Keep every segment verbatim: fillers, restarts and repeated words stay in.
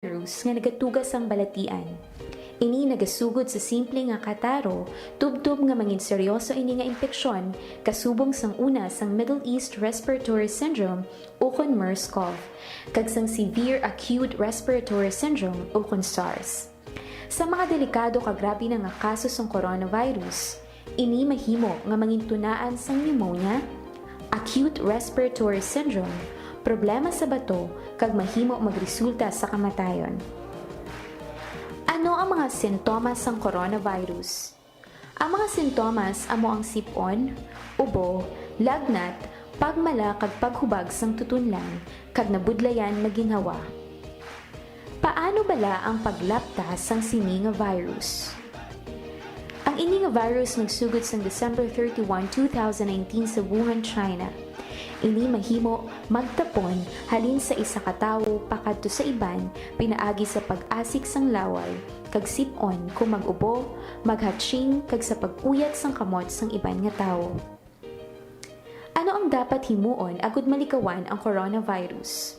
virus nga nagatuga sang balatian. Ini nagasugod sa simple nga kataro, tubtob nga mangin seryoso ini nga impeksyon, kasubong sang una sang Middle East Respiratory Syndrome ukon MERS-CoV, kag sang Severe Acute Respiratory Syndrome ukon SARS. Sa mga delikado kag grabe na nga kaso sang coronavirus, ini mahimo nga mangintunaan sang pneumonia, acute respiratory syndrome, problema sa bato, kag mahimo magresulta sa kamatayon. Ano ang mga sintomas sang coronavirus? Ang mga sintomas amo ang sip-on, ubo, lagnat, pagmala kag paghubag sang tutunlan, kag nabudlayan nga ginhawa. Paano bala ang paglapta sang sini nga virus? Ang ini nga virus nagsugod sang December thirty-one, two thousand nineteen sa Wuhan, China. Ini mahimo magtapon halin sa isa ka tawo pakadto sa iban pinaagi sa pag-asik sang laway kag sip-on kon mag-ubo, maghatching, kag sa pag-uyat sang kamot sang iban nga tawo. Ano ang dapat himuon agud malikawan ang coronavirus?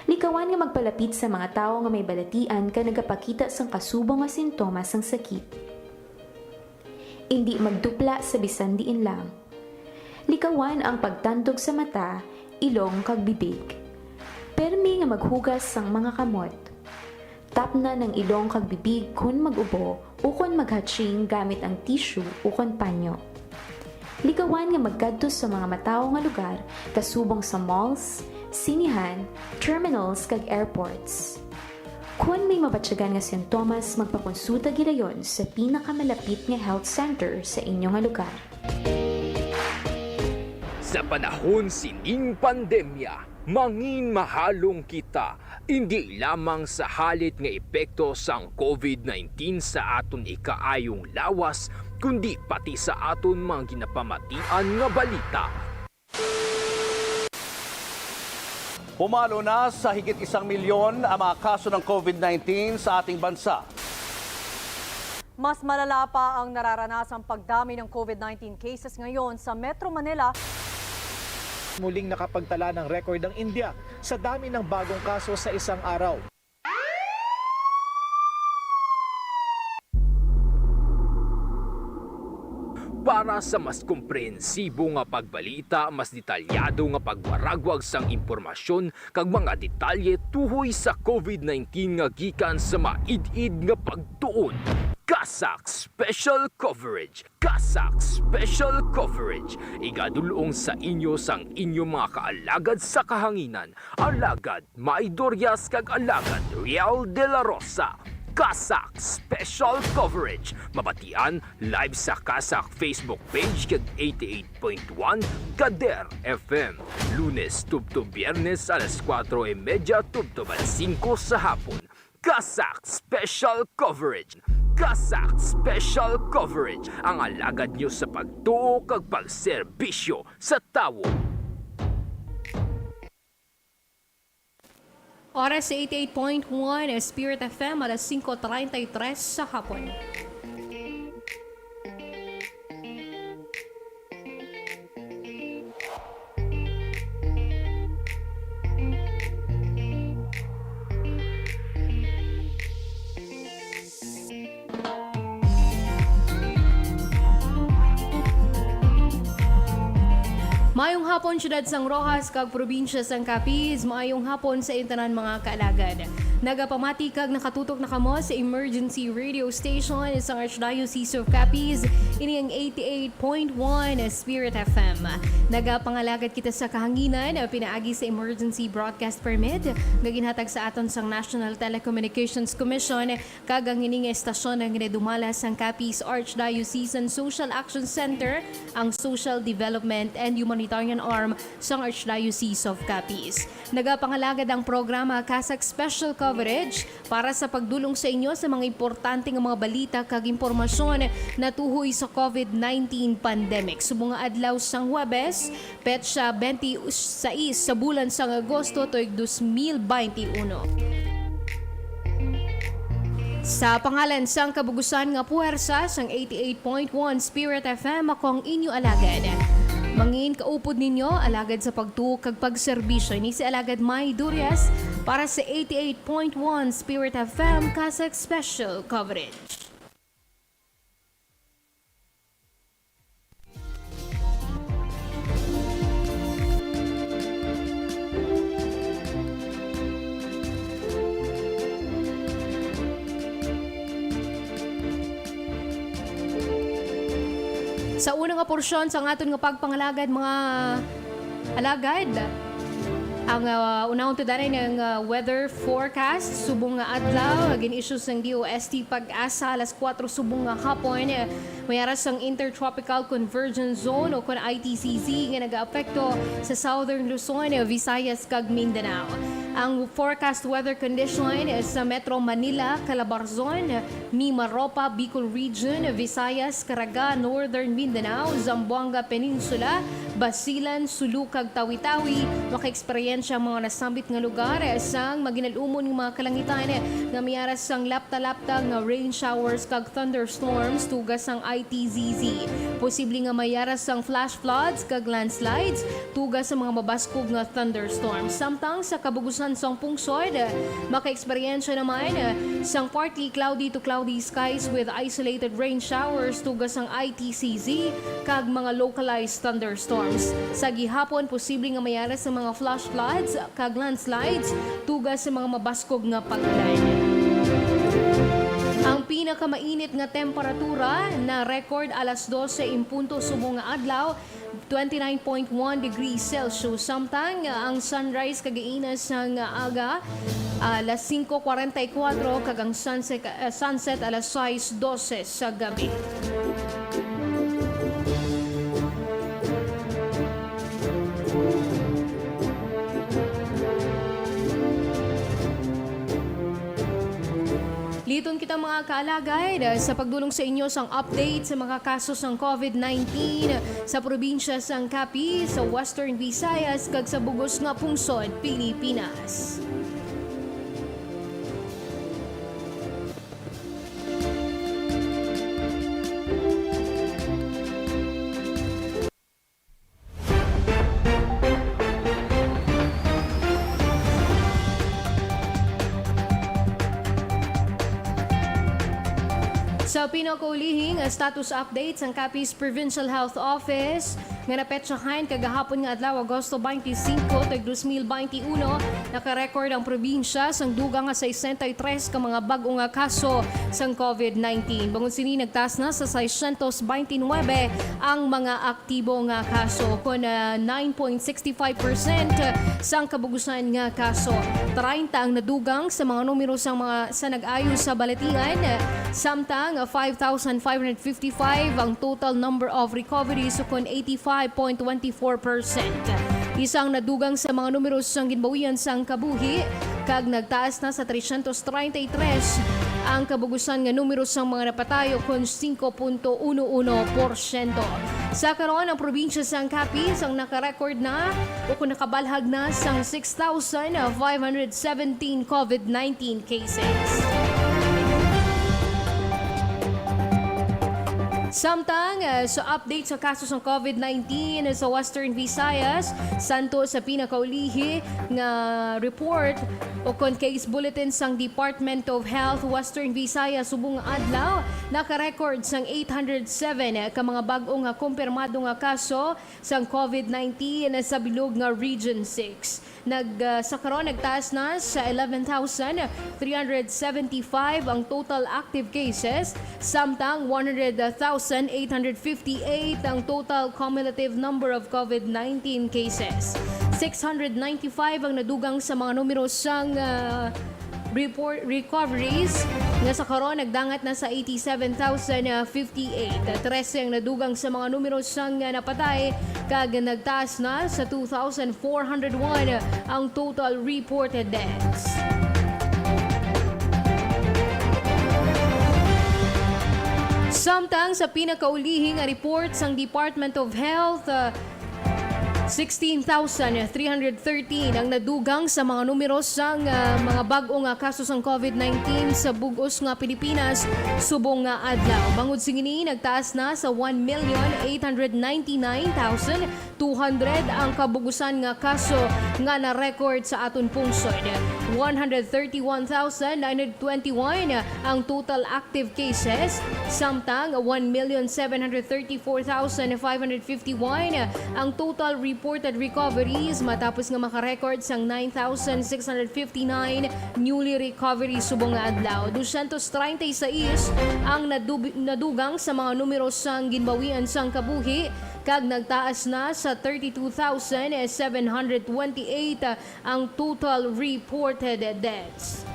Likawan nga magpalapit sa mga tawo nga may balatian kag nagapakita sang kasubong nga sintomas sang sakit. Indi magdupla sa bisan diin lang. Likawan ang pagtandog sa mata, ilong, kag bibig. Permi nga maghugas sang mga kamot. Tapnan ang ilong kag bibig kon mag-ubo ukon maghatching gamit ang tissue ukon panyo. Likawan nga magkadto sa mga matawo nga lugar, kasubong sa malls, sinihan, terminals, kag airports. Kon may mabatyagan nga sintomas, magpakonsulta gilayon sa pinakamalapit nga health center sa inyo nga lugar. Sa panahon sining pandemya, mangin mahalong kita, indi lamang sa halit nga epekto sang COVID nineteen sa aton ikaayong lawas, kundi pati sa aton mga ginapamatian nga balita. Pumalo na sa higit isang milyon ang mga kaso ng COVID nineteen sa ating bansa. Mas malala pa ang nararanasang pagdami ng COVID nineteen cases ngayon sa Metro Manila. Muling nakapagtala ng record ang India sa dami ng bagong kaso sa isang araw. Para sa mas komprehensibo nga pagbalita, mas detalyado nga pagwaragwag sang impormasyon kag mga detalye tuhoy sa COVID nineteen nga gikan sa maid-id nga pagtuon, CASAC Special Coverage. CASAC Special Coverage, igadul-ong sa inyo sang inyo mga kaalagad sa kahanginan, Alagad May Dorias kag Alagad Riel de la Rosa. CASAC Special Coverage, mabatian live sa CASAC Facebook page kag eighty-eight point one Kader F M, Lunes tubtob Biyernes alas kuwatro y medya tubtob alas singko sa hapon. CASAC Special Coverage. CASAC Special Coverage, ang alagad niyo sa pagtuo kag pagserbisyo sa tawo. Oras sa eighty-eight point one Spirit F M, alas singko treinta y tres sa hapon. Maayong hapon, siyudad sang Roxas kag probinsya sang Capiz. Maayong hapon sa inyo tanan, mga kaalagad. Nagapamati kag nakatutok na kamo sa emergency radio station sang Archdiocese of Capiz. Ini ang eighty-eight point one Spirit F M. Nagapangalagad kita sa kahanginan, pinaagi sa emergency broadcast permit nga ginhatag sa aton sang National Telecommunications Commission. Kag ang hini nga estasyon ang ginadumala sang Capiz Archdiocesan Social Action Center, ang social development and humanitarian arm sang Archdiocese of Capiz. Nagapangalagad ang programa CASAC Special Coverage para sa pagdul-ong sa inyo sa mga importante nga mga balita kag impormasyon natuhoy sa COVID nineteen pandemic. Subong nga adlaw sang Huwebes, petsa twenty-sais sa bulan sang Agosto tuig dos mil baynte uno. Sa pangalan sang kabugusan nga puwersa sang eighty-eight point one Spirit F M, ako ang inyo alagad. Mangin kaupod ninyo, alagad sa pagtuo kag pagserbisyo, ini si Alagad May Durias, Para sa eighty-eight point one Spirit F M, CASAC Special Coverage. Sa una nga porsyon sang aton nga pagpangalagad, mga alagad, ang, ah, unahon to danay nga, ah, weather forecast subong nga adlaw, gin-issue sang D O S T PAGASA alas kuwatro subong nga hapon. May ara sang Intertropical Convergence Zone o kon I T C Z nga nagaapekto sa Southern Luzon, Visayas, kag Mindanao. Ang forecast weather condition sa Metro Manila, Calabarzon, Mimaropa, Bicol Region, Visayas, Caraga, Northern Mindanao, Zamboanga Peninsula, Basilan, Sulu, kag Tawi-Tawi, makaeksperyensya ang mga nasambit nga lugar sang maginalumon nga mga kalangitan nga may ara sang lapta-lapta nga rain showers kag thunderstorms tuga sang I T Z Z. Posible nga may ara sang flash floods kag landslides tuga sa mga mabaskog nga thunderstorms. Samtang sa kabugusan sang pungsod, makaeksperyensya naman sang partly cloudy to cloudy skies with isolated rain showers tuga sang I T C Z kag mga localized thunderstorms. Sa gihapon, posible nga may ara sa mga flash floods kag landslides tuga sa mga mabaskog nga pag-ulan. Ang pinakamainit nga temperatura na-record alas dose en punto subong nga adlaw, twenty-nine point one degrees Celsius. Samtang ang sunrise kagainan sang aga, alas singko kwarenta y kuwatro, kag ang sunset, ah, sunset alas sais dose sa gabi. Liton kita, mga kaalagad, sa pagdulong sa inyo sang update sa mga kaso sang COVID nineteen sa probinsya sang Capiz, sa Western Visayas, kag sa bug-os nga pungsod Pilipinas. Sa pinakaulihing status update sang Capiz Provincial Health Office nga napetsahan kagahapon nga adlaw, Agosto twenty-five, tuig dos mil twenty-one, naka-record ang probinsya sang dugang nga sesenta y tres ka mga bag-o nga kaso sang COVID nineteen. Bangod sini, nagtaas na sa seiscientos veintinuebe ang mga aktibo nga kaso, kon, ah, nine point six five percent sang kabugusan nga kaso. Treinta ang nadugang sa mga numero sa mga, sa nag-ayo sa balatian, samtang five thousand five hundred fifty-five ang total number of recoveries, kon eighty-five point twenty-four percent. Isa ang nadugang sa mga numero sang ginbawian sang kabuhi, kag nagtaas na sa trescientos treinta y tres ang kabugusan nga numero sang mga napatay, kon singko punto uno uno porsyento. Sa karon, ang probinsya sang Capiz ang naka-record na o kon nakabalhag na sang six thousand five hundred seventeen COVID nineteen cases. Samtang, eh, sa update sa kaso sang COVID nineteen sa Western Visayas, santo sa pinakaulihi nga report o kon case bulletin sang Department of Health Western Visayas subong nga adlaw, naka-record sang eight hundred seven ka mga bag-o nga kumpirmado nga kaso sang COVID nineteen sa bilog nga Region six. Nag, ah, sa karon, nagtaas na sa eleven thousand three hundred seventy-five ang total active cases, samtang one hundred thousand eight hundred fifty-eight ang total cumulative number of COVID nineteen cases. Six hundred ninety-five ang nadugang sa mga numero sang, ah, report recoveries, nga sa karon nagdangat na sa eighty-seven thousand fifty-eight. Trese ang nadugang sa mga numero sang napatay, kag nagtaas na sa two thousand four hundred one ang total reported deaths. Samtang sa pinakaulihi nga report sang Department of Health, ah, Sixteen thousand three hundred thirteen ang nadugang sa mga numero sang, ah, mga bag-o nga kaso sang covid nineteen sa bug-os nga Pilipinas subong nga adlaw. Bangod sing ini, nagtaas na sa one million eight hundred ninety-nine thousand two hundred ang kabugusan nga kaso nga na-record sa aton pungsod. One hundred thirty-one thousand nine hundred twenty-one ang total active cases, samtang one million seven hundred thirty-four thousand five hundred fifty-one ang total reported recoveries, matapos nga maka-record sang nine thousand six hundred fifty-nine newly recoveries subong nga adlaw. Dosyentos treinta y seis ang nadub-, nadugang sa mga numero sang ginbawian sang kabuhi, kag nagtaas na sa thirty-two thousand seven hundred twenty-eight ang total reported deaths.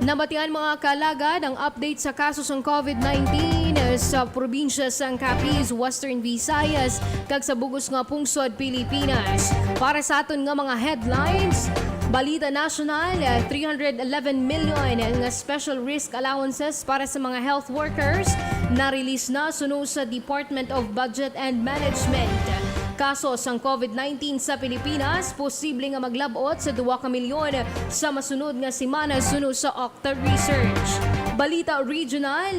Nabatian, mga kaalagad, ang update sa kaso sang covid nineteen sa probinsya sang Capiz, Western Visayas, kag sa bug-os nga pungsod Pilipinas. Para sa aton nga mga headlines, balita nasyonal, three hundred eleven million nga special risk allowances para sa mga health workers na-release na suno sa Department of Budget and Management. Kaso sang covid nineteen sa Pilipinas posible nga maglab-ot sa duha ka milyon sa masunod nga semana suno sa Octa Research. Balita regional,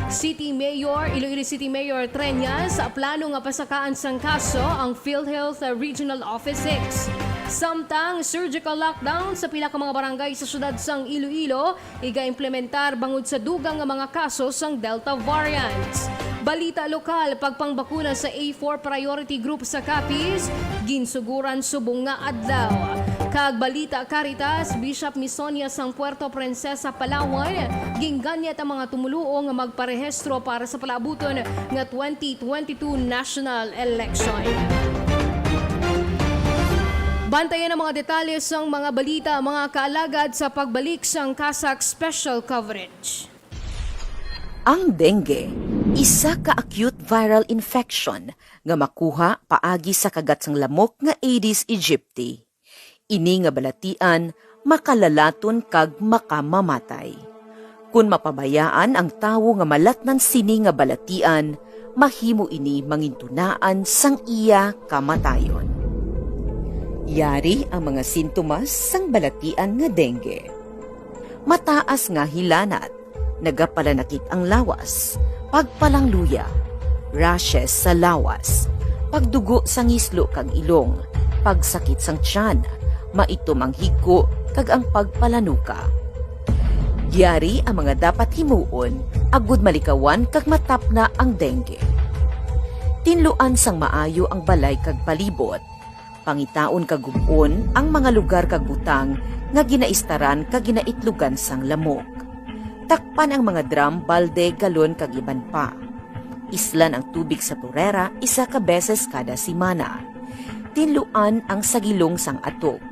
City Mayor, Iloilo City Mayor Treñas, plano nga pasakaan sang kaso ang PhilHealth Regional Office six. Samtang surgical lockdown sa pila ka mga barangay sa siyudad sang Iloilo, iga-implementar bangod sa dugang nga mga kaso sang Delta variant. Balita lokal, pagpangbakuna sa A four priority group sa Capiz, ginsuguran subong nga adlaw. Kag balita Caritas, Bishop Misonia sang Puerto Princesa, Palawan, ginganyat ang mga tumoluo nga magparehistro para sa palaabuton nga twenty twenty-two national election. Bantayan ang mga detalye sang mga balita, mga kaalagad, sa pagbalik sang CASAC Special Coverage. Ang dengue, isa ka acute viral infection nga makuha paagi sa kagat sang lamok nga Aedes aegypti. Ini nga balatian makalalaton kag makamamatay. Kon mapabayaan ang tawo nga malatnan sini nga balatian, mahimo ini mangintunaan sang iya kamatayon. Yari ang mga sintomas sang balatian nga dengue. Mataas nga hilanat, nagapalanakit ang lawas, pagpalangluya, rashes sa lawas, pagdugo sa ngislo kag ilong, pagsakit sang tiyan, maitom ang higko, kag ang pagpalanuka. Yari ang mga dapat himuon agud malikawan kag matapna ang dengue. Tinluan sang maayo ang balay kag palibot. Pangitaon kag gub-on ang mga lugar kag butang nga ginaistaran kag ginaitlugan sang lamok. Takpan ang mga drum, balde, galon, kag iban pa. Islan ang tubig sa turera isa ka beses kada semana. Tinluan ang sagilong sang atop.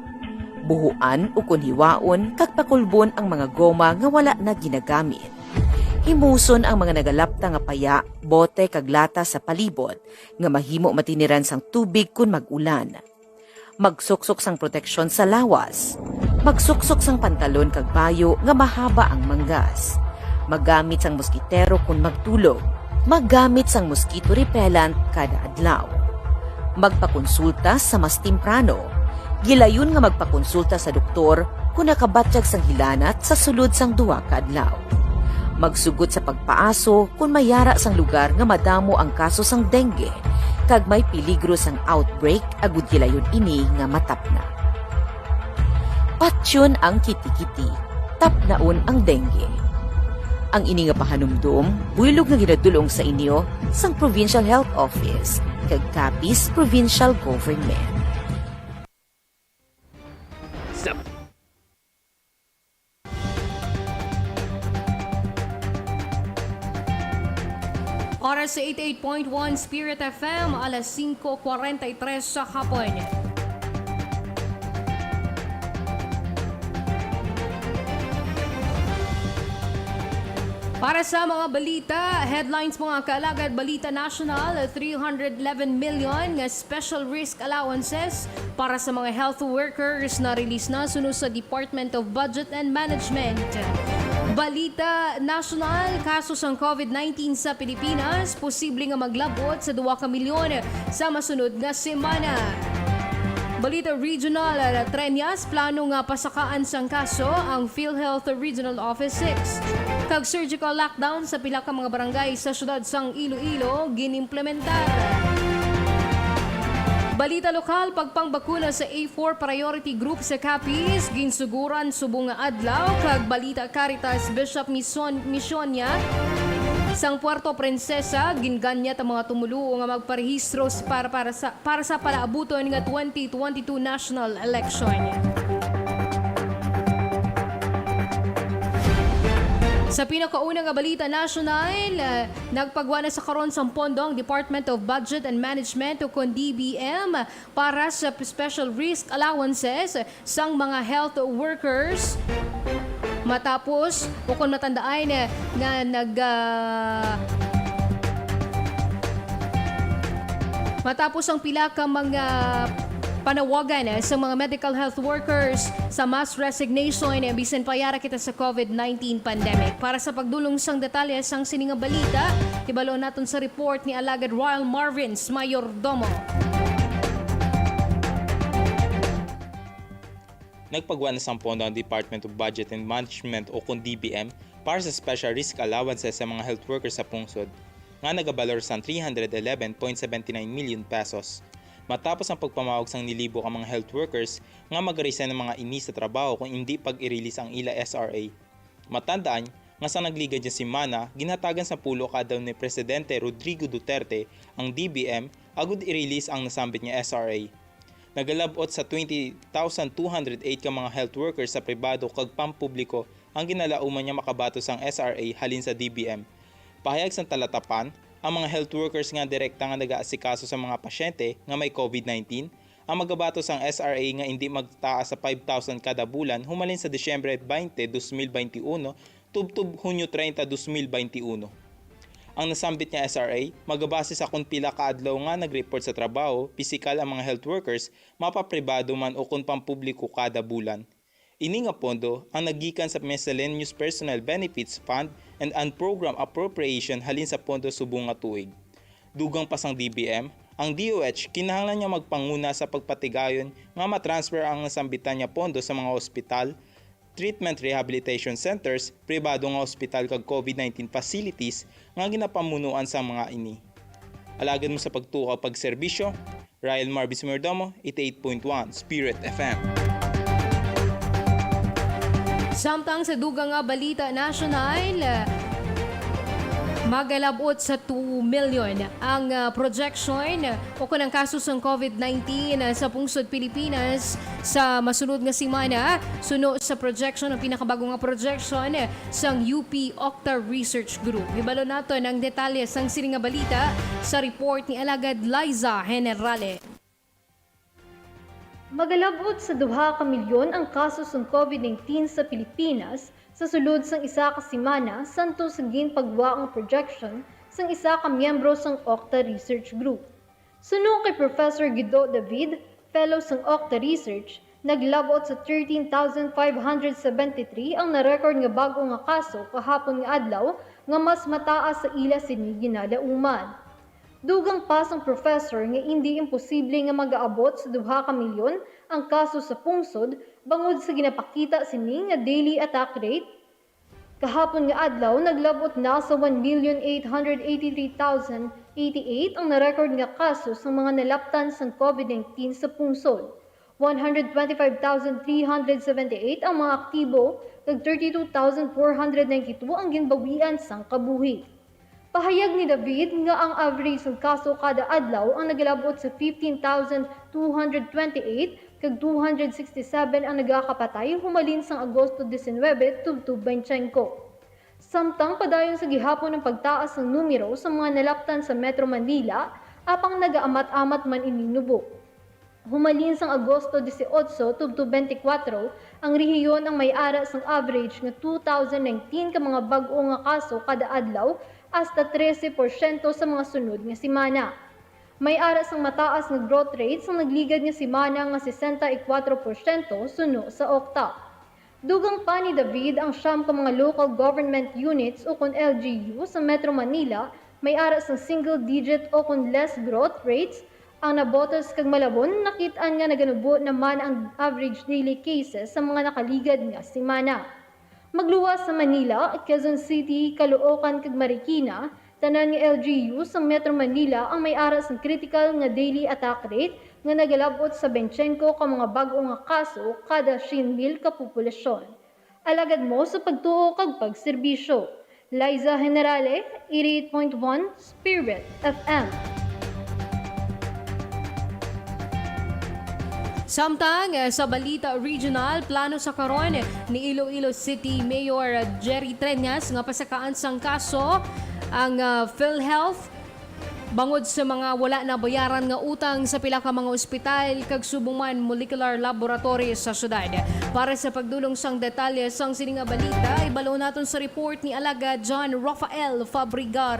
Buhuan ukon hiwaon kag pakulbon ang mga goma nga wala na ginagamit. Himuson ang mga nagalapta nga paya, bote, kag lata sa palibot nga mahimo matiniran sang tubig kon mag-ulan. Magsuksok sang proteksyon sa lawas. Magsuksok sang pantalon kag bayo nga mahaba ang manggas. Maggamit sang moskitero kon magtulog. Maggamit sang mosquito repellent kada adlaw. Magpakonsulta sa mas temprano. Gilayon nga magpakonsulta sa doktor kon nakabatyag sang hilanat sa sulod sang duha ka adlaw. Magsugot sa pagpaaso kon may yara sang lugar nga madamo ang kaso sang dengue kag may peligro sang outbreak, agud gilayon ini nga matapna. Patyon ang kitikiti, tapnaon ang dengue. Ang ini nga pahanumdom buylog nga ginadul-ong sa inyo sang Provincial Health Office kag Capiz Provincial Government. Sa Oras sa eighty-eight point one Spirit F M, alas singko kwarenta y tres sa hapon. Para sa mga balita, headlines, mga kaalagad, balita national, three hundred eleven million nga special risk allowances para sa mga health workers na-release na suno sa Department of Budget and Management. Balita nasyonal, kaso sang COVID nineteen sa Pilipinas posible nga maglab-ot sa duha ka milyon sa masunod nga semana. Balita regional, Treñas, plano nga pasakaan sang kaso ang PhilHealth Regional Office six. Kag surgical lockdown sa pila ka mga barangay sa siyudad sang Iloilo ginimplementar. Balita lokal, pagpangbakuna sa A four priority group sa Capiz, ginsuguran subong nga adlaw, kag balita Caritas Bishop Mison-, Misionia sang Puerto Princesa, ginganyat ang mga tumoluo nga magparehistro s-, para, para sa, para sa palaabuton nga twenty twenty-two national election. Sa pinakauna nga balita nasyonal, ah, nagpagwa na sa karon sang pondo ang Department of Budget and Management, o kon D B M, para sa special risk allowances sang mga health workers. Matapos, o kon matandaan, eh, nga nag, ah, matapos ang pila ka mga panawagan, eh, sa mga medical health workers sa mass resignation, eh, bisan pa yara kita sa COVID nineteen pandemic. Para sa pagdulong sang detalye sang sini nga balita, ibalo naton sa report ni Alagad Royal Marvins Mayordomo. Nagpagwa na sang pondo ang Department of Budget and Management, o kon D B M, para sa special risk allowances sa mga health workers sa pungsod, nga nagabalor sang three hundred eleven point seventy nine million pesos. Matapos ang pagpamawag sang nilibo ka mga health workers nga mag-resign ang mga ini sa trabaho kung indi pag-i-release ang ila S R A. Matandaan nga sa nagligad nga semana, ginhatagan sa pulo ka adlaw ni Presidente Rodrigo Duterte ang D B M agud i-release ang nasambit nga S R A. Nagalab-ot sa twenty thousand two hundred eight ka mga health workers sa pribado kag pampubliko ang ginalauman nga makabato sang S R A halin sa D B M. Pahayag sang talatapan, ang mga health workers nga direkta nga nagaasikaso sa mga pasyente nga may COVID nineteen ang magabato sang S R A nga indi magtaas sa five thousand kada bulan humalin sa Disyembre twenty, dos mil twenty-one, tubtob Hunyo treinta, dos mil twenty-one. Ang nasambit nga S R A magabase sa kon pila ka adlaw nga nag-report sa trabaho pisikal ang mga health workers, mapapribado man o kon pampubliko, kada bulan. Ini nga pondo ang naggikan sa Miscellaneous Personnel Benefits Fund and Unprogrammed Appropriation halin sa pondo subong nga tuig. Dugang pa sang D B M, ang D O H kinahanglan nga magpanguna sa pagpatigayon nga matransfer ang nasambitan nga pondo sa mga ospital, treatment rehabilitation centers, pribado nga ospital kag COVID nineteen facilities nga ginapamunuan sang mga ini. Alagad mo sa pagtuo kag pagserbisyo, Ryan Marvis Mayordomo, eighty-eight point one Spirit F M. Samtang sa dugang nga balita nasyonal, magalabot sa two million ang, ah, projection o kon ang kaso sang COVID nineteen, ah, sa pungsod Pilipinas sa masunod nga semana. Suno sa projection, ang pinakabago nga projection sang U P Octa Research Group. Hibalo naton ang detalye sang sini nga balita sa report ni Alagad Liza Generale. Magalabot sa duha ka milyon ang kaso sang COVID nineteen sa Pilipinas sa sulod sang isa ka semana, santo sa ginpagwa nga projection sang isa ka miyembro sang Octa Research Group. Suno kay Professor Guido David, fellow sang Octa Research, naglabot sa thirteen thousand five hundred seventy-three ang na-record nga bag-o nga kaso kahapon nga adlaw, nga mas mataas sa ila sini ginalauman. Dugang pa sang professor nga indi imposible nga magaabot sa duha ka milyon ang kaso sa pungsod bangod sa ginapakita sini nga daily attack rate. Kahapon nga adlaw, naglabot na sa one million eight hundred eighty-three thousand eighty-eight ang na-record nga kaso sang mga nalaptan sang COVID nineteen sa pungsod. One hundred twenty-five thousand three hundred seventy-eight ang mga aktibo, kag thirty-two thousand four hundred ninety-two ang ginbawian sang kabuhi. Pahayag ni David nga ang average sang kaso kada adlaw ang nagalabot sa fifteen thousand two hundred twenty-eight, kag two hundred sixty-seven ang nagakapatay humalin sang Agosto diecinuebe tubtob twenty-five. Samtang padayon sa gihapon ang pagtaas sang numero sa mga nalaptan sa Metro Manila, apang nagaamat-amat man ini nubo. Humalin sang Agosto dieciocho tubtob twenty-four, ang rehiyon ang may ara sang average nga two thousand nineteen ka mga bag-o nga kaso kada adlaw, hasta trese porsyento sa mga sunod nga semana. May ara sang mataas nga growth rate sang nagligad nga semana nga sesenta y kuwatro porsyento suno sa Octa. Dugang pa ni David, ang siyam ka mga local government units ukon L G U sa Metro Manila may ara sang single digit ukon less growth rates ang nabotos kag malabon nakit-an nga naganubo naman ang average daily cases sa mga nakaligad nga semana. Magluwas sa Manila, Quezon City, Caloocan kag Marikina, tanan nga L G U sa Metro Manila ang may ara sang critical nga daily attack rate nga nagalab-ot sa twenty-five ka mga bag-o nga kaso kada siyam mil ka populasyon. Alagad mo sa pagtuo kag pagserbisyo. Liza Generale, eighty-eight point one Spirit F M. Samtang, eh, sa balita regional, plano sa karon ni Iloilo City Mayor Jerry Treñas nga pasakaan sang kaso ang, ah, PhilHealth bangod sa mga wala nabayaran nga utang sa pila ka mga ospital kag subong man molecular laboratory sa syudad. Para sa pagdulong sang detalye sang sini nga balita, ibalo naton sa report ni Alagad John Rafael Fabregar.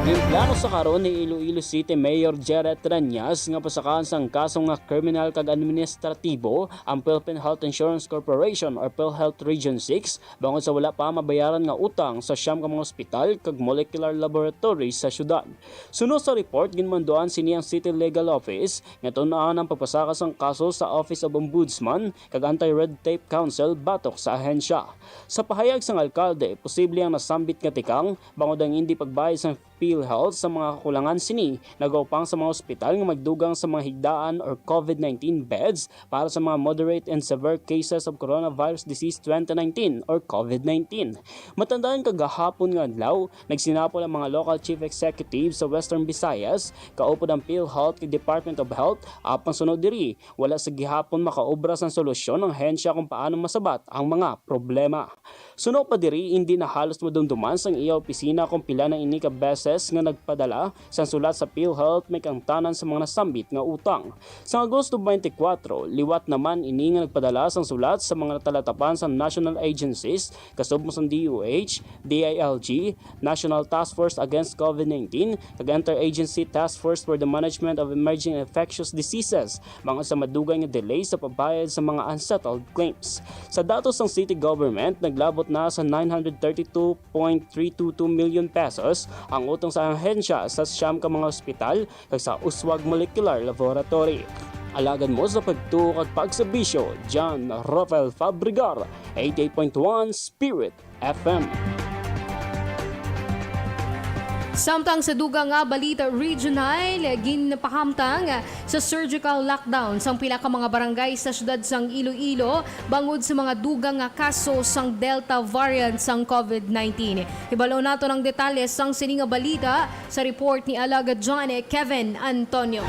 Ginplano sa karon ni Iloilo City Mayor Jerry Treñas nga pasakaan sang kaso nga kriminal kag administratibo ang Philippine Health Insurance Corporation or PhilHealth Region six bangod sa wala pa mabayaran nga utang sa siyam ka mga ospital kag molecular laboratory sa syudad. Suno sa report, ginmanduan sini ang City Legal Office nga tun-an ang pagpasaka sang kaso sa Office of Ombudsman kag Anti-Red Tape Council batok sa ahensya. Sa pahayag sang alkalde, posible ang nasambit nga tikang bangod ang indi pagbayad sang PhilHealth sa mga kakulangan sini nagaupang sa mga ospital nga magdugang sa mga higdaan or COVID nineteen beds para sa mga moderate and severe cases of coronavirus disease twenty nineteen or COVID nineteen. Matandaan, kagahapon nga adlaw, nagsinapol ang mga local chief executive sa Western Visayas, kaupod ang PhilHealth kag Department of Health, apan sunod diri, wala sa gihapon makaobra sang solusyon ang ahensya kung paano masabat ang mga problema. Suno pa diri, indi na halos madumduman sang iya opisina kung pila na ini ka beses nga nagpadala sang sulat sa PhilHealth may kaangtanan sa mga nasambit nga utang. Sang Agosto twenty-four, liwat naman ini nga nagpadala sang sulat sa mga talatapan sang national agencies, kasubong sang D O H, D I L G, National Task Force Against COVID nineteen, kag Interagency Task Force for the Management of Emerging Infectious Diseases, bangod sa madugay nga delay sa pagbayad sa mga unsettled claims. Sa datos sang city government, naglabot na sa nine hundred thirty-two point three two two million pesos ang utang sa ahensya sa siyam ka mga ospital kag sa Uswag Molecular Laboratory. Alagad mo sa pagtuo kag pagserbisyo, John Rafael Fabregar, eighty-eight point one Spirit F M. Samtang sa dugang nga balita regional, ginpahamtang sa surgical lockdown sang pila ka mga barangay sa siyudad sang Iloilo bangod sa mga dugang nga kaso sang Delta variant sang COVID nineteen. Hibalo naton ang detalye sang sini nga balita sa report ni Alagad John Kevin Antonio.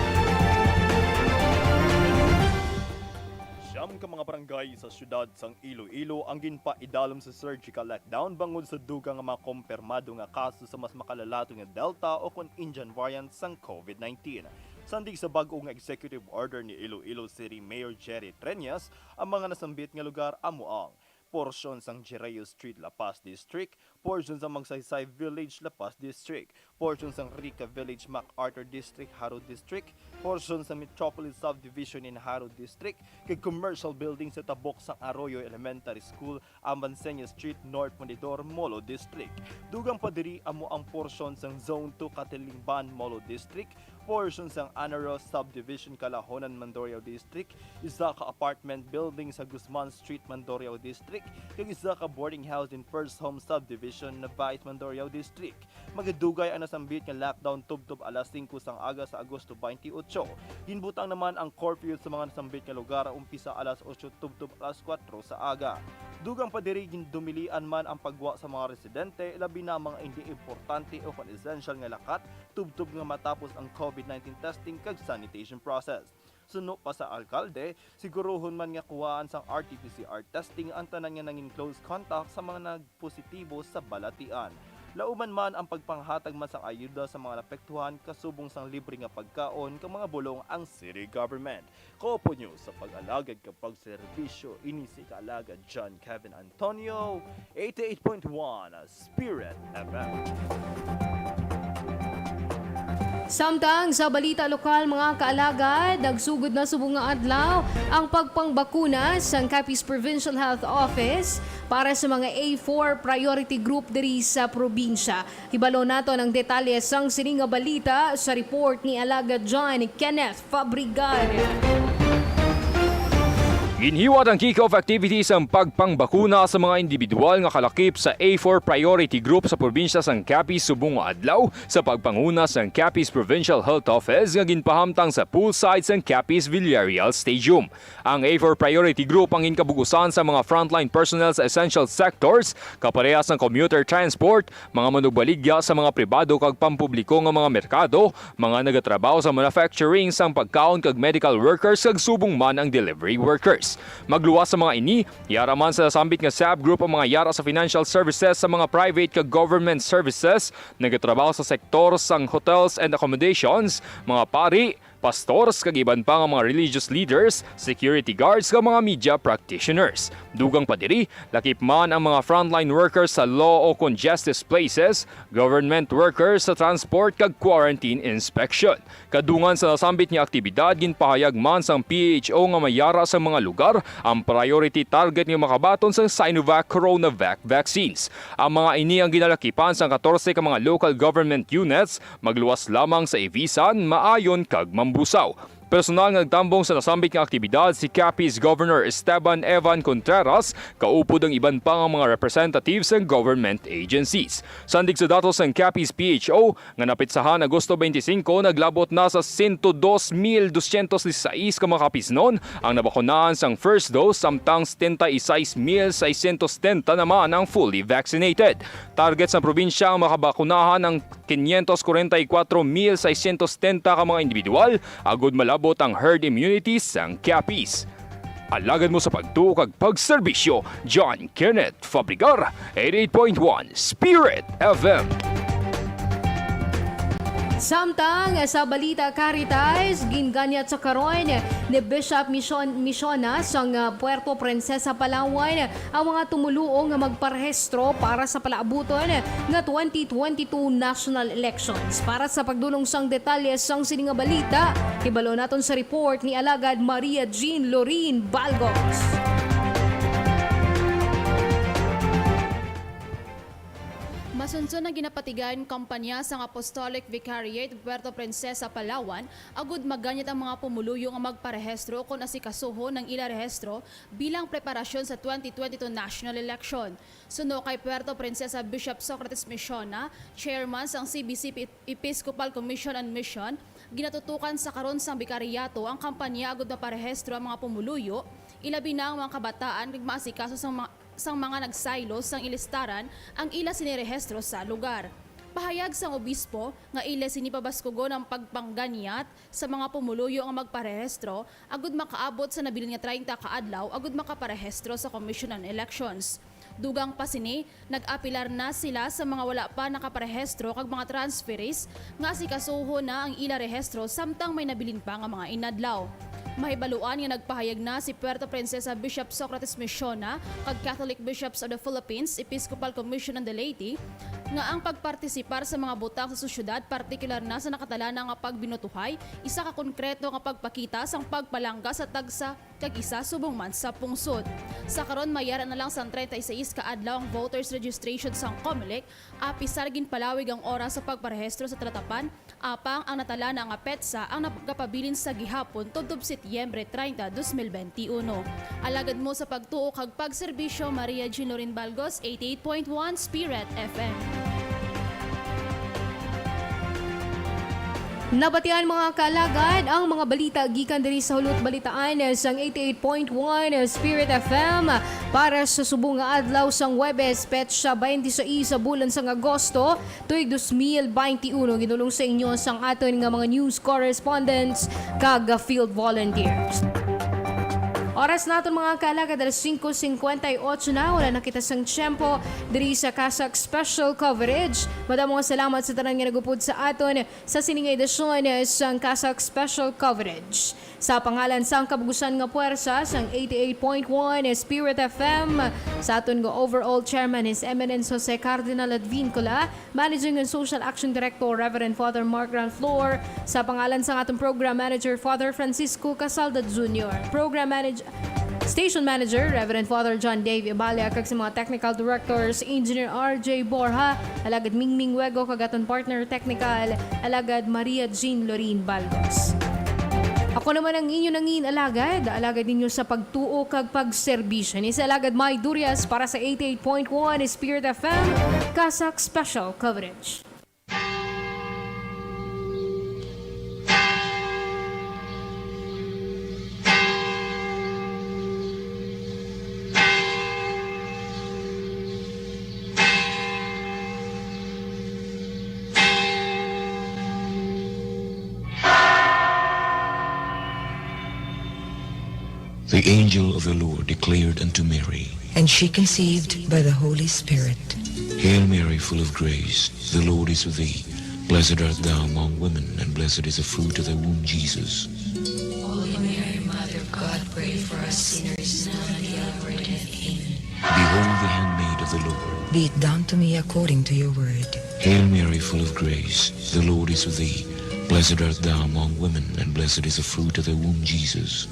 Siyam ka mga barangay sa siyudad sang Iloilo ang ginpaidalom sa surgical lockdown bangod sa dugang nga mga kumpirmado nga kaso sa mas makalalato nga Delta o kon Indian variant sang COVID nineteen. Sandig sa bag-o nga executive order ni Iloilo City Mayor Jerry Treñas, ang mga nasambit nga lugar amo ang porsyon sang Jireo Street, La Paz District, porsyon sang Magsaysay Village, La Paz District, porsyon sang Rica Village, MacArthur District, Jaro District, porsyon sang Metropolis Subdivision in Jaro District, kag commercial building sa tabok sang Arroyo Elementary School, Abanceño Street, North Fundidor, Molo District. Dugang pa diri amo ang porsyon sang Zone two Katilimban, Molo District, porsyon sang Anaros Subdivision, Calahonan, Mandurriao District, isa ka apartment building sa Guzman Street, Mandurriao District, kag isa ka boarding house in First Home Subdivision, Nabais, Mandurriao District. Magadugay ang nasambit nga lockdown tubtob alas singko sang aga sa Agosto twenty-eight. Ginbutang naman ang curfew sa mga nasambit nga lugar, umpisa alas otso tubtob alas kuwatro sa aga. Dugang pa diri, gindumilian man ang pagwa sa mga residente, labi na ang mga indi importante o kon essential nga lakat, tubtob nga matapos ang COVID nineteen testing kag sanitation process. Suno pa sa alkalde, siguruhon man nga kuhaan sang R T P C R testing ang tanan nga nangin close contact sa mga nagpositibo sa balatian. Lauman man ang pagpanghatag man sang ayuda sa mga naapektuhan, kasubong sang libre nga pagkaon kag mga bulong ang city government. Kaupod nyo sa pag-alagad kag pagserbisyo, ini si Kaalagad John Kevin Antonio, eighty-eight point one Spirit F M. Samtang sa balita lokal, mga kaalagad, nagsugod na subong nga adlaw ang pagpangbakuna sang Capiz Provincial Health Office para sa mga A four priority group diri sa probinsya. Hibalo naton ang detalye sang sini nga balita sa report ni Alagad John Kenneth Fabregat. Ginhiwat ang kick-off activities sang pagpangbakuna sa mga individual nga kalakip sa A four priority group sa probinsya sang Capiz subong nga adlaw sa pagpanguna sang Capiz Provincial Health Office nga ginpahamtang sa poolside sang Capiz Villarreal Stadium. Ang A four priority group ang ginkabugusan sa mga frontline personnel sa essential sectors, kaparehas sang commuter transport, mga manugbaligya sa mga pribado kag pampubliko nga mga merkado, mga nagatrabaho sa manufacturing sang pagkaon kag medical workers kag subong man ang delivery workers. Magluwas sa mga ini, yara man sa nasambit nga subgroup ang mga yara sa financial services sa mga private kag government services, nagatrabaho sa sektor sang hotels and accommodations, mga pari, pastors kag iban pa nga mga religious leaders, security guards kag mga media practitioners. Dugang pa diri, lakip man ang mga frontline workers sa law o kon justice places, government workers sa transport kag quarantine inspection. Kadungan sa nasambit nga aktibidad, ginpahayag man sang P H O nga may yara sa mga lugar ang priority target nga makabaton sang Sinovac Coronavac vaccines. Ang mga ini ang ginalakipan sang katorse ka mga local government units, magluwas lamang sa Ivisan, Maayon, kag Mambusao. Personal nga nagtambong sa nasambit nga aktibidad si Capiz Governor Esteban Evan Contreras, kaupod ang iban pa nga mga representatives sang government agencies. Sandig sa datos sang Capiz P H O, nga napetsahan Agosto twenty-five, naglabot na sa sento dos mil dosyentos disisais ka mga Capiznon ang nabakunahan sang first dose, samtang setenta y seis mil seiscientos setenta naman ang fully vaccinated. Target sa probinsya ang makabakunahan ang quinientos cuarenta y cuatro mil seiscientos setenta ka mga individual agud malabot ang herd immunity sang Capiz. Alagad mo sa pagtuo kag pagserbisyo, John Kenneth Fabregar, eighty-eight point one Spirit F M. Samtang sa balita Caritas, ginganyat sa karon ni Bishop Mission, Misiona sang, ah, Puerto Princesa, Palawan, ang mga tumoluo nga magparehistro para sa palaabuton nga twenty twenty-two national elections. Para sa pagdulong sang detalye sang sini nga balita, hibalo naton sa report ni Alagad Maria Jean Lorin Balgos. Masunson ang ginapatigayon kampanya sang Apostolic Vicariate Puerto Princesa, Palawan, agud maganyat ang mga pumuluyo nga magparehistro kon asikasuhon ang ila rehistro bilang preparasyon sa twenty twenty-two national election. Suno kay Puerto Princesa Bishop Socrates Misiona, chairman sang C B C P Episcopal Commission on Mission, ginatutukan sa karon sang bikaryato ang kampanya agud maparehistro ang mga pumuluyo, ilabi na ang mga kabataan kag maasikaso sang mga, sang mga nagsaylo sang ilistaran ang ila sini rehistro sa lugar. Pahayag sang obispo nga ila sini pabaskugon ang pagpangganyat sa mga pumuluyo nga magparehistro agud makaabot sa nabilin nga treinta ka adlaw agud makaparehistro sa Commission on Elections. Dugang pa sini, nag-apilar na sila sa mga wala pa nakaparehistro kag mga transferees nga asikasuhon na ang ila rehistro samtang may nabilin pa nga mga inadlaw. Mahibaluan nga nagpahayag na si Puerto Princesa Bishop Socrates Misiona kag Catholic Bishops of the Philippines Episcopal Commission on the Laity nga ang pagpartisipar sa mga butang sa sosyedad, partikular na sa nakatalana nga pagbinutuhay, isa ka konkreto nga pagpakita sang pagpalangga sa tagsa kag isa subong man sa pungsod. Sa karon, may yara na lang sang treinta y seis ka adlaw ang voters registration sang Comelec, apisar ginpalawig ang oras sa pagparehistro sa talatapan, apang ang natalana nga petsa ang nagapabilin sa gihapon tubtob Setyembre treinta, dos mil benti uno. Alagad mo sa pagtuo kag pagserbisyo, Maria Jean Lorin Balgos, eighty-eight point one Spirit F M. Nabatian, mga kaalagad, ang mga balita gikan diri sa Hulot Balitaan sang eighty-eight point one Spirit F M para sa subong nga adlaw sang Huwebes, petsa twenty-six sa bulan sang Agosto, tuig dos mil benti uno. Ginulong sa inyo sang aton nga mga news correspondents kag field volunteers. Oras naton, mga kaalagad, alas singko singkwenta y ocho na. Wala na kita sang tiyempo diri sa Kasak Special Coverage. Madamo nga salamat sa tanan nga nagupod sa aton sa sini nga edisyon sang Kasak Special Coverage. Sa pangalan sang kabugusan nga puwersa sang eighty-eight point one Spirit F M, sa aton nga overall chairman, His Eminence Jose Cardinal Advincula, Managing and Social Action Director, Reverend Father Mark Ranflor, sa pangalan sang aton Program Manager, Father Francisco Casalda Junior, Program Manage-, Station Manager, Reverend Father John Dave Ibalia, kag sa mga Technical Directors, Engineer R J Borja, Alagad Mingming Wego, kag aton Partner Technical, Alagad Maria Jean Lorin Baldos. Ako naman ang inyo nangin alagad, alagad ninyo sa pagtuo kag pagserbisyo. Ni si Alagad May Durias para sa eighty-eight point one Spirit F M, Kasak Special Coverage. The angel of the Lord declared unto Mary. And she conceived by the Holy Spirit. Hail Mary, full of grace, the Lord is with thee. Blessed art thou among women, and blessed is the fruit of thy womb, Jesus. Holy Mary, Mother of God, pray for us sinners, now and at the hour of our death. Amen. Behold the handmaid of the Lord. Be it done to me according to your word. Hail Mary, full of grace, the Lord is with thee. Blessed art thou among women, and blessed is the fruit of thy womb, Jesus.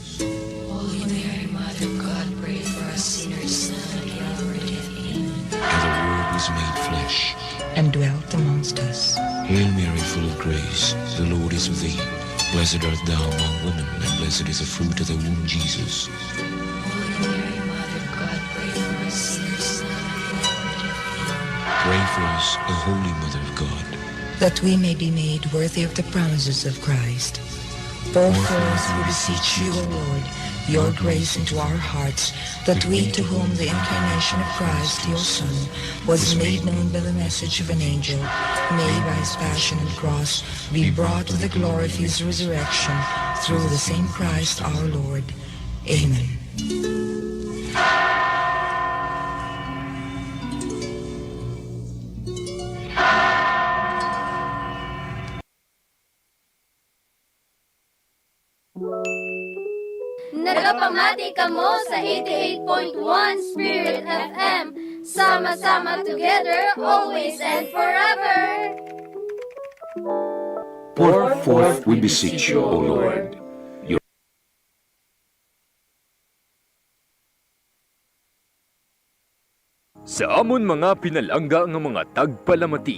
Holy Mary, Mother of God, pray for us sinners, now and at the hour of our death. Amen. And the Word was made flesh. And dwelt amongst us. Hail Mary, full of grace, the Lord is with thee. Blessed art thou among women, and blessed is the fruit of thy womb, Jesus. Holy Mary, Mother of God, pray for us sinners, now and at the hour of our death. Amen. Pray for us, O Holy Mother of God. That we may be made worthy of the promises of Christ. Pour forth, we beseech you, O Lord, your grace into our hearts, that we, to whom the incarnation of Christ, your Son, was made known by the message of an angel, may by his passion and cross be brought to the glory of his resurrection, through the same Christ our Lord. Amen. Nagapamati kamo sa eighty-eight point one Spirit F M. Sama-sama together, always and forever. Pour forth, we beseech you, O Lord, your Sa amon mga pinalangga nga mga tagpalamati,